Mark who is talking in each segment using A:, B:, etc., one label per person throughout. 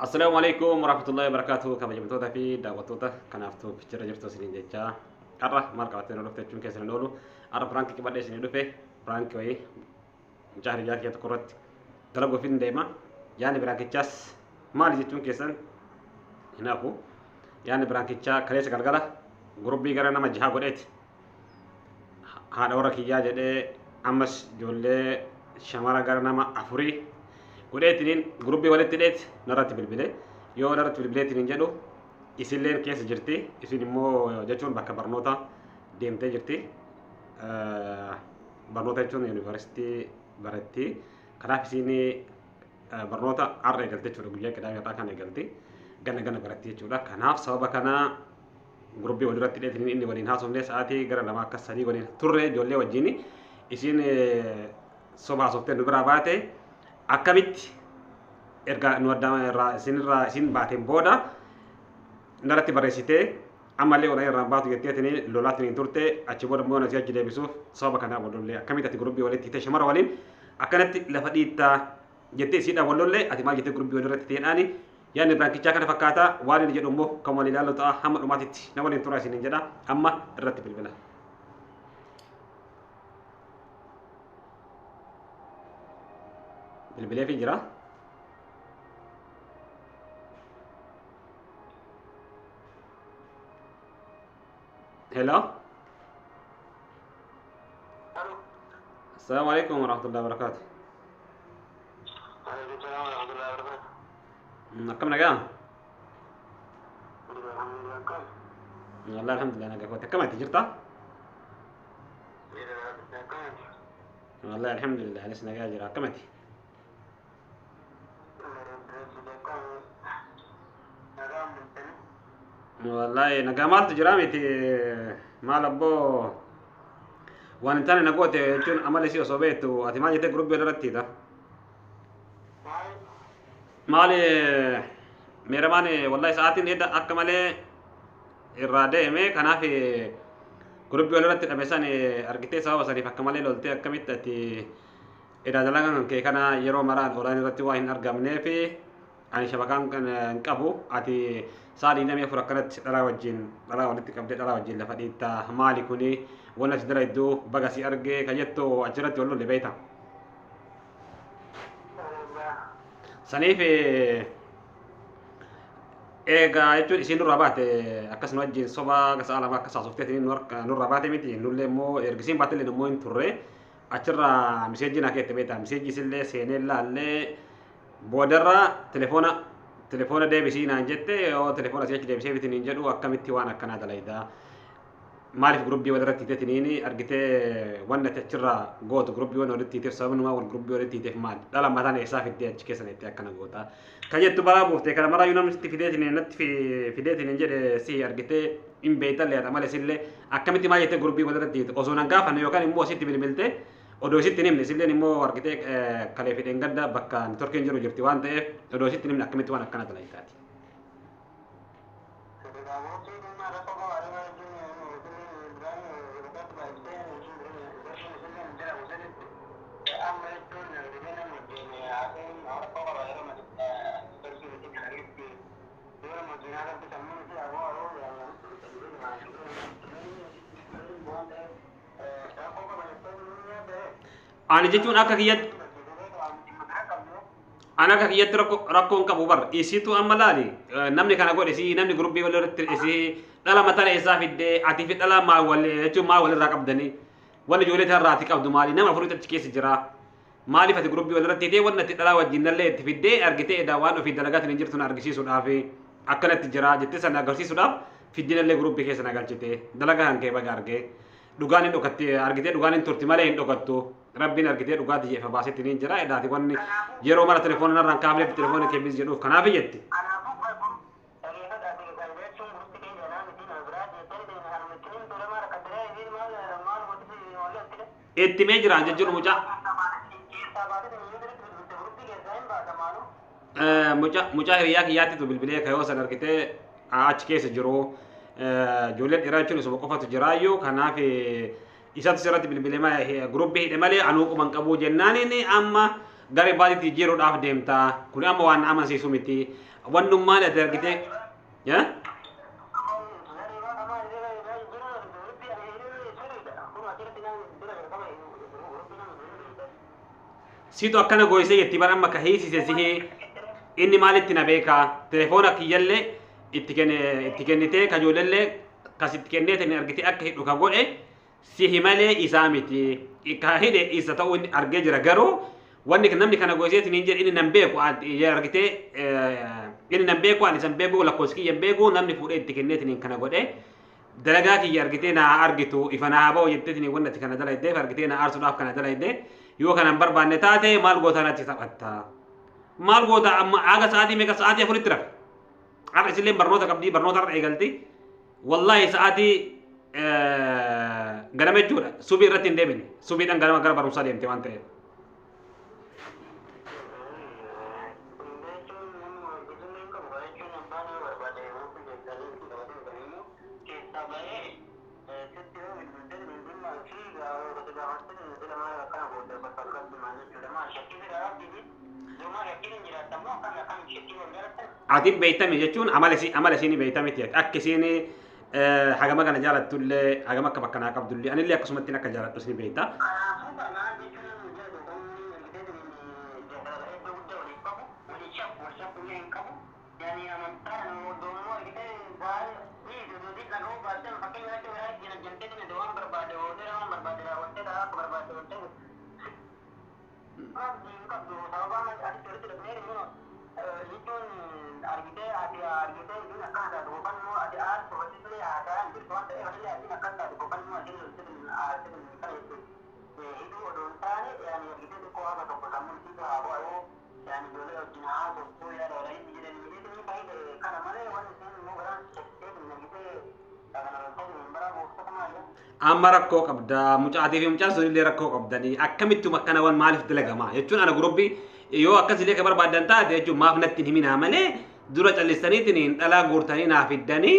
A: Assalaamu alaikum warahmatullahi wabarakatuh. Kabajamtoota fi daawwattoota kanaaftuu jira jirtu isiniin jechaa. Har'a maal qabattee nu dhufte jechuun keessan hin oolu. Har'a piraankii qabadhee isinii dhufe. Piraankii wayii mucaa hiriyaa kiyya tokko irratti dalaguuf hin deema. Yaadni piraankichaas maali jechuun keessan hin hafu. Yaadni piraankichaa kaleessa galgala gurubbii gara nama jaha godheeti. Haadha warra kiyyaa jedhee ammas ijoollee shamara gara nama afurii godheetiniin gurubbii walitti hidheeti narratti bilbile. Yoo narratti bilbileetiniin jedhu isilleen keessa jirti. Isin immoo jechuun bakka barnoota deemtee jirti. Barnoota jechuun yuunivarsiitii baratti. Kanaaf isin barnoota har'a eegalte jechuudha. Guyyaa qidaamee irraa kan eegalti. Ganna ganna baratti jechuudha. Kanaaf sababa kanaa gurubbii walirratti hidheetiniin inni waliin haasofne sa'aatii gara lama akka sadii waliin turre ijoollee wajjin isin soba haasoftee nu biraa baate akkamitti erga nu adda irraa isinirraa isin baateen booda narratti barreessitee ammallee olaan irraan baatu jetteetini lolaatiniin turte achi booda immoo nasii achi deebisuuf sababa kanaa wal lollee akkamitti ati gurubbii walitti hiite shamara waliin akkanatti lafa dhiittaa jettee isiidhaan wal lollee ati maal jettee gurubbii walirratti ta'edhaani yaadni piraankichaa kana fakkaata waan inni jedhu immoo kan wal ilaallu ta'a hamma dhumaatitti na waliin turaa isiniin jedha amma irratti bilbila. Bilbileefii jira. Hello. Assalamu alaikum warahmatullahi wabarakatuh. Akkam nagaa? Wallahi alhamdulillah nagaa kooti. Akkam ati jirta? Wallahi alhamdulillah anis nagaa jira. Akkam ati? Wallahi nagaa maaltu jira miti maal abboo waan hin taane na goote jechuun amala isii osoo beektu ati maal jettee gurubbii irratti hiita? Maali meeramaan wallahi sa'aatiin edda akka malee irraa deeme kanaaf gurubbii walirratti hidhame san argitee sababa saniif akka malee loltee akkamitti ati edaa dalagaan kan kee kana yeroo maraan olaan irratti waa hin argamneef ani shabakaan kan hin qabu ati sa'a 24 akkanatti dhalaa wajjin dhalaa walitti qabdee dhalaa wajjin lafa dhiittaa maali kuni wanni ati dalayddu baga si arge ka jettu achirratti wal lolle beekta. Saniif egaa jechuun isiin nurraa baate akkas nu wajjin soba sa'a lama akkas haasofteetiin nurraa baate miti nullee immoo ergisiin baatellee immoo hin turre achirraa miseejjii naa keette beekta miseejjii isillee seenee laallee boodarra telefoona deebisii naan jette yoo telefoona si achi deebisee bitiin hin jedhu akkamitti waan akkanaa dalaydaa maaliif gurubbii walirratti hiiteetiniin argitee wanni ati achirraa gootu gurubbii wanni walitti hiiteef sababinumaa wal gurubbii walitti hiiteef maali dhala mataan eessaa fiddee achi keessa neettee akkana goota ka jettu balaa buufte kana maraayyuu namni sitti fideetiniin natti fideetiniin jedhe si argitee hin beektallee haadha malee sillee akkamitti maal jettee gurubbii walirratti hiite osoo nan gaafanne yookaan immoo sitti bilbilte odoo isitti hin himne silleen immoo argitee kalee fidheen gadda bakka nitorkiin jiru jirti waan ta'eef odoo isitti hin himne akkamitti waan akkana dalaytaati. Ani jechuun akka kiyyatti ani akka kiyyatti rakkoo hin qabu bar isiitu amma laali namni kana godhe isii namni gurubbii wal irratti isii dhala mataan eessaa fiddee ati fi dhala maal wal jechuun maal walirraa qabdanii wanni ijoollee tanarraa ati qabdu maali nama afuriitu achi keessa jira maaliif ati gurubbii wal irratti hidhee wanni ati dhalaa wajjin nallee itti fiddee argitee edaa waan ofii dalagaatiin hin jirtu na argisiisuudhaaf akkanatti jira jettee sana agarsiisuudhaaf fiddee nallee gurubbii keessa na galchite dalagaa kan kee baga argee dhugaan hin dhokatti argitee dhugaan hin turti malee hin dhokattu rabbiin argitee dhugaatii jeefa baasetti ni jira edaati wanni yeroo mara telefoona narraan kaafneef telefoona kee bis jedhuuf kanaaf jetti. Itti mee jiraan jechuun mucaa mucaa hiriyaa kiyyaattitu bilbilee kayoo san argitee achi keessa jiru ijoolleen dhiiraa jechuun isuma qofatu jiraayyuu kanaaf isatu sirratti bilbilee gurubbii hidhe malee anuu quban qabuu jennaaniin amma Gara baatiitti jijjiiruudhaaf deemta. Kun amma waan amansiisu miti. Wannummaan ati argitee siitu akkana goysee jetti bara amma ka hiisise sihii inni maalitti na beekaa telefoona kiyyallee itti kennitee kajoolellee kas itti kenneetiin argitee akka hidhu ka godhe sihi malee isaa miti. Ka hidhe isa ta'uu inni argee jira garuu wanni namni kana goyseetiin hin jedhe inni nan beeku argitee inni nan beeku ani isan beeku lakkoofsi kiyya hin beeku namni fuudhee itti kenneetiin kana godhe dalagaa kiyya argitee naa argitu ifa naa ba'u jetteetiin wanni ati kana dalaydeef argitee na aarsuudhaaf kana dalayde yoo kana hin barbaanne taate maal gootaa natti taphatta maal goota amma aga sa'aatii meeqa sa'aatii afuritti rafe har'a isillee barnoota qabdii barnoota har'a eegalti wallaahi sa'aatii ganama jechuudha subii irratti hin deebine subiidhaan ganama gara barumsaa deemte waan ta'eef. Atiin beeytame jechuun amala isiin beeytamiti akka isiin hagama kana jaalattullee hagama akka bakka naa qabdullee anillee akkasumatti akka jaaladhu isin beeyta. Amma rakkoo qabda mucaatii fi mucaan sunillee rakkoo qabdanii akkamittuma akkana waan maaliif dalagama jechuun ana gurubbi yoo akkasillee ka barbaadan taate jechuun maaf natti hin himinaa malee dura callistaniitiin dhalaa guurtanii naa fiddanii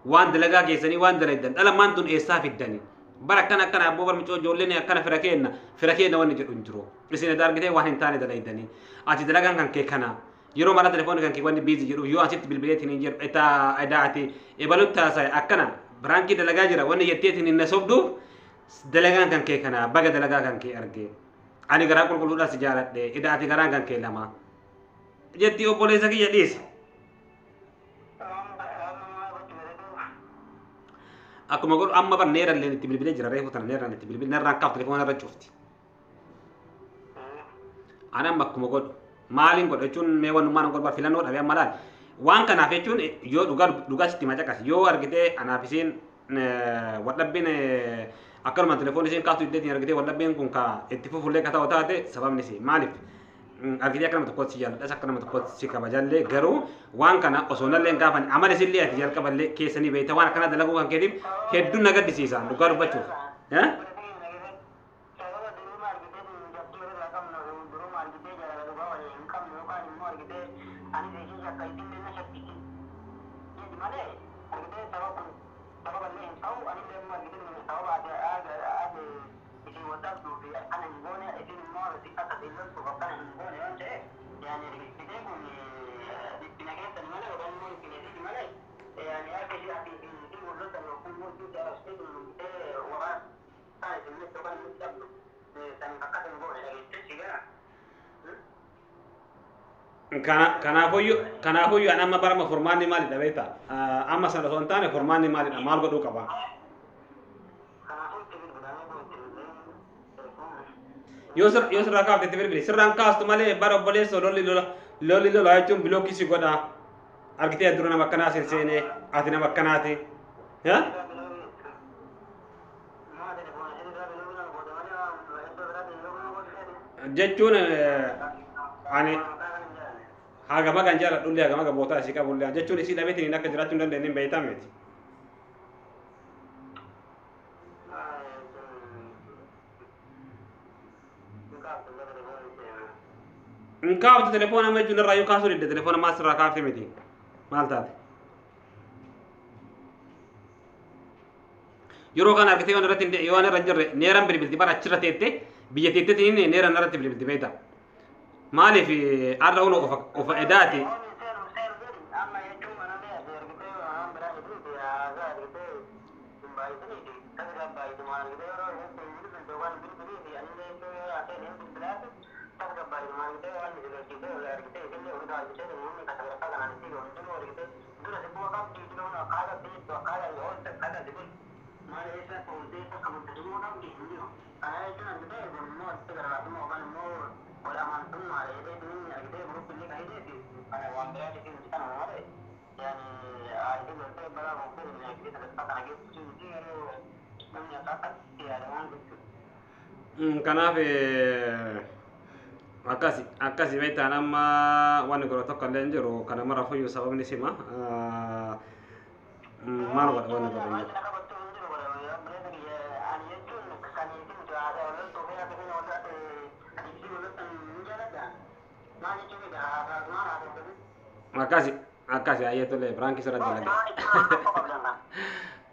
A: waan dalagaa keessanii waan dalaydan dhala maan tun eessaa fiddanii bara akkana akkana abboo bar mucoo ijoolleen akkana fira keenna fira keenna wanni jedhu hin jiru isin edaa argitee waan hin taane dalaydanii ati dalagaan kan kee kana yeroo mara telefoonni kan kee wanni biizii jedhu yoo asitti bilbileetiin hin jedhu edaa ati ebalutti haasa'e akkana biraankii dalagaa jira wanni jetteetiin hin na sobduuf dalagaan kan kee kana baga dalagaa kan kee arge ani garaa qulqulluudhaan si jaaladhe edaa ati garaan kan kee lama jetti obboleessa kiyya dhiisi. Akkuma godhu amma bar neerallee itti bilbilee jira reefu tana neeraan itti bilbilee narraan kaaf telefoona irra cufti. Ani amma akkuma godhu maaliin godhu jechuun mee wannummaan godhu filannoo dhabee amma laal waan kanaaf jechuun yoo dhugaa dhugaa sitti macaqas yoo argitee anaaf isiin wadhabbiin akkanuma telefoon isiin kaastu iddeetiin argitee wadhabbiin kun ka itti fufullee ka ta'u taate sababni isii maaliif argitee akka nama tokkotti si jaalladhas akka nama tokkotti si kabajallee garuu waan kana osoo nallee hin gaafan amala isillee ati jalqaballee keessanii beekta waan akkana dalaguu kan keetiif hedduu na gaddisiisa dhugaa dubbachuuf. Kanaafuyyuu an amma barama furmaanni maalidha beekta amma sana osoo hin taane furmaanni maalidha maal godhuu qaba. Yoo sirraa kaafte itti bilbili sirraan kaastu malee bara obboleessoo lolli lola jechuun bilookii si godha argitee dura nama akkanaa sin seenee ati nama akkanaati. Jechuun ani hagama kan jaaladhullee hagama gaboota isii qabullee jechuun isii dhabeetiin akka jiraachuu hin dandeenye beektaa miti. Hin kaaftu telefoona amma jechuun irraa yoo kaasuu didde telefoona maal sirraa kaafte miti maal taate. Yeroo kana argitee waan irratti yoo waan irra hin jirre neeraan bilbilti bara achirra teette biyya teetteetiin neeraan irratti bilbilti beektaa. Maaliif har'a huna ofa edaati. Kanaaf akkasi akkasi beektaan amma wanni godhu tokko illee hin jiru kana mara fuyyuu sababni sima maal godha wanni godhu hin jiru. Akkasi akkasi ayyee tole biraankii sirra dalage.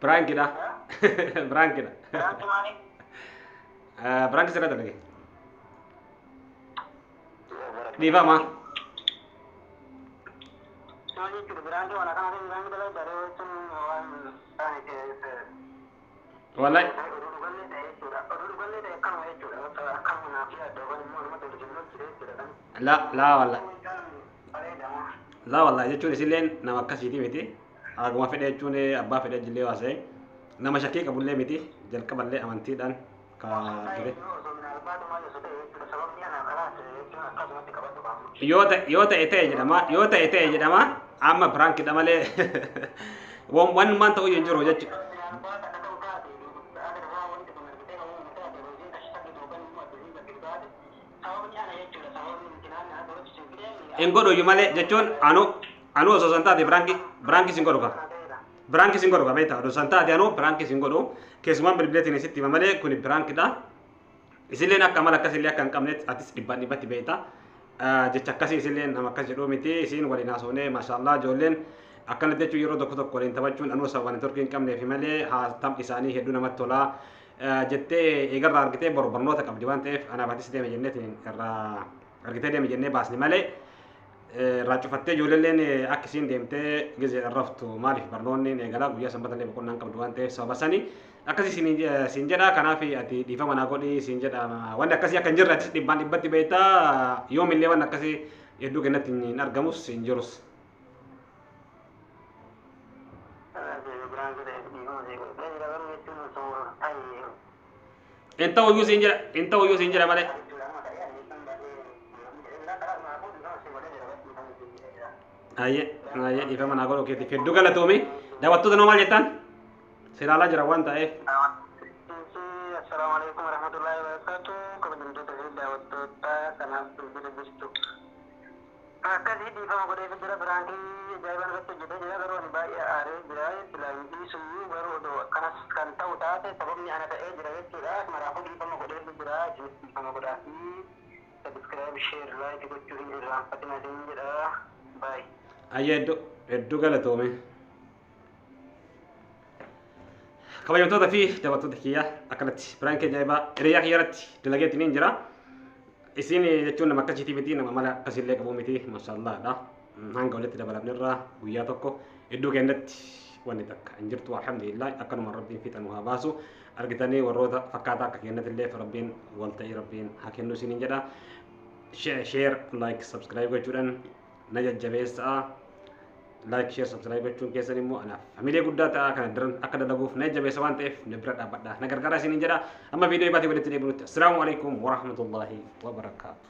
A: Biraankidha. Biraankidha. Biraankii sirra dalage. Dhiifama. Wallahi. La la wallahi. La wallahi jechuun isilleen nama akkasiiti miti. Aguma fedhe jechuun abbaa fedhe jillee waasa'e. Nama shakkii qabullee miti. Jalqaballee amantiidhaan ka argite. Yoo ta'e ta'e jedhama. Yoo ta'e ta'e jedhama. Amma biraankidha malee waan ta'uu hin jiru jechuudha. Hin godhu malee jechuun anu osoo san taate biraankii sin godhu ka. Biraankii sin godhu ka beektaa osoo san taate anu biraankii sin godhu keessumaan bilbileetiin sitti hima malee kuni biraankidha. Isilleen akka mala akkasillee akka hin qabnetti atis dhibbaan dhibbatti beekta. Jecha akkasii isilleen nama akkas jedhuu miti isiin waliin haasofnee maashaallah ijoolleen akkanatti jechuun yeroo tokko tokko waliin taphachuun anuu sababa neetworkii hin qabneef malee taphi isaanii hedduu namatti tolaa jettee eegarraa argitee boru barnoota qabdi waan ta'eef anaaf atis deeme jenneetiin irraa argitee deeme jennee baasne malee irraa cufattee ijoolleen akka isiin deemtee gizeedhaan raftu maaliif barnoonni eegalaa guyyaa sanbatallee boqonnaan qabdu waan ta'eef sababa sanii akkasii siin jedha. Kanaaf ati dhiifama naa godhi siin jedha. Wanni akkasii akka hin jirre atis dhibbaan dhibbatti beektaa yoomillee wanni akkasii hedduu kennatti hin argamus hin jirus. Hin ta'uyyuu siin jedha hin ta'uyyuu siin jedha malee. Ayyee ayyee dhiifama naa godhu keetiif hedduu galatoomi. Daawwattoota noo maal jettan? Silaalaa jira waan ta'eef.
B: Assalamualaikum warahmatullahi wabarakatuh. Kabajamtoota fi daawwattoota kanaaf bilbila jirtu. Akkasii dhiifama godhee jira biraankii ajaa'ibaan irratti hojjetee jira garuu ani baay'ee aaree jira silaa hin dhiisuyyuu garuu odoo akkanas kan ta'u taate sababni ana ta'ee jira jechuudha. Maraafuu dhiifama godhee jira isinis dhiifama godhaa fi subscribe share like gochuu hin irraanfatina isin jedha. Baay'ee.
A: Ayyee hedduu galatoome. Kabajamtoota fi daawwattoota kiyya akkanatti biraankii ajaa'ibaa hiriyaa kiyya irratti dalageetti ni jira. Isin jechuun nama akkasiitii miti nama mala akkasiillee qabu miti maashaallaadha. Hanga walitti dabalamnerraa guyyaa tokko hedduu kennatti wanni takka hin jirtu alhamdulillah akkanuma rabbiin fixanu haa baasu. Argitanii warroota fakkaataa akka kennatti rabbiin wal ta'ii rabbiin haa kennu isiniin jedha. Share like subscribe gochuudhaan na jajjabeessaa. Like share subscribe gochuun keessan immoo anaaf hamilee guddaa ta'a kana daran akka dalaguuf na jajjabeessa waan ta'eef na bira dhaabbadha na gargaara isiniin jedha. Amma viidiyoo baatee walitti deebinutti assalaamu alaikum warahmatullaahi wabarakaatu.